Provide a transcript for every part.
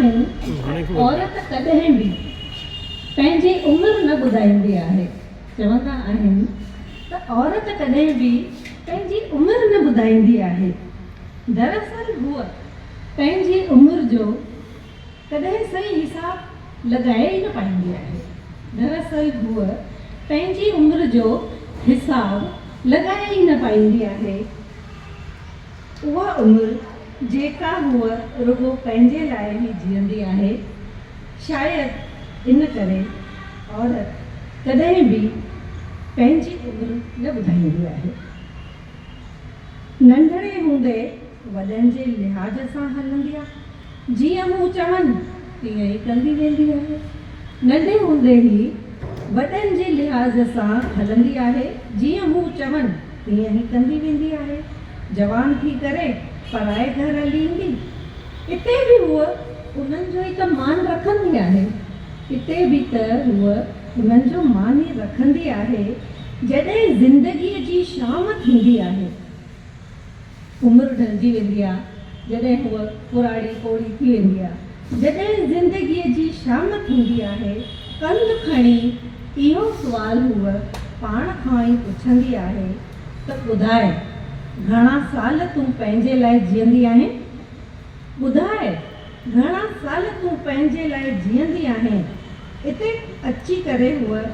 آهن ته عورت ڪڏهن به پنهنجي عمر نه ٻڌائيندي آهي. چوندا آهن ته عورت ڪڏهن به پنهنجي عمر نه ٻڌائيندي آهي. دراصل هوء پنهنجي عمر جو ڪڏهن صحيح حساب لڳائي ئي نه پائيندي آهي. دراصل هوء پنهنجي عمر جو حساب لڳائي ئي نه پائيندي آهي. اها عمر جيڪا هوء رڳو پنهنجي لاء ئي جيئندي آهي، شايد ان ڪري عورت ڪڏهن به پنهنجي عمر نه ٻڌائيندي آهي. ننڍڙي هوندي وڏن جي لحاظ سان هلندي آ، جيئن هو چون تيئن ئي ڪندي ويندي آهي. ننڍي هوندي ئي وڏن جي لحاظ سان هلندي آهي، جيئن هو چون تيئن ئي ڪندي ويندي آهي. جوان ٿي ڪري پرائي گهر هلي ايندي، اتي به هوء انهن جو ئي ته مان رکندي آهي. اتي به ته هوء انهن جو مان ئي رکندي آهي. جڏهن زندگيء جي شام ٿيندي آهي. عمر ڍلجي ويندي آ، جڏهن هوء ڪراڙي پوڙهي ٿي ويندي آ. جڏهن زندگيء جي شام ٿيندي آهي، ڪنڌ کڻي اهو سوال هوء پاڻ کان ئي پڇندي آهي ته ٻڌاء، گهڻا سال تون پنهنجي لاء جيئندي آهين؟ ٻڌاء، گهڻا سال تون پنهنجي لاء جيئندي آهين؟ اتي اچي ڪري هوء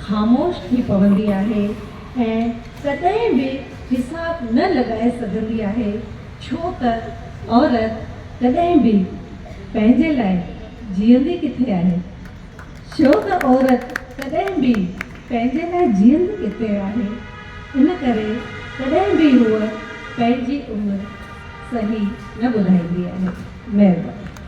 خاموش ٿي پوندي آهي ۽ ڪڏهن به حساب نه لڳائي سگهندي آهي، ڇو ته عورت ڪڏهن به پنهنجي لاء جيئندي ڪٿي آهي؟ ڇو ته عورت ڪڏهن به پنهنجي لاء جيئندي ڪٿي آهي؟ ان ڪري ڪڏهن به هوء پنهنجي عمر صحيح نه ٻڌائيندي آهي. مهرباني.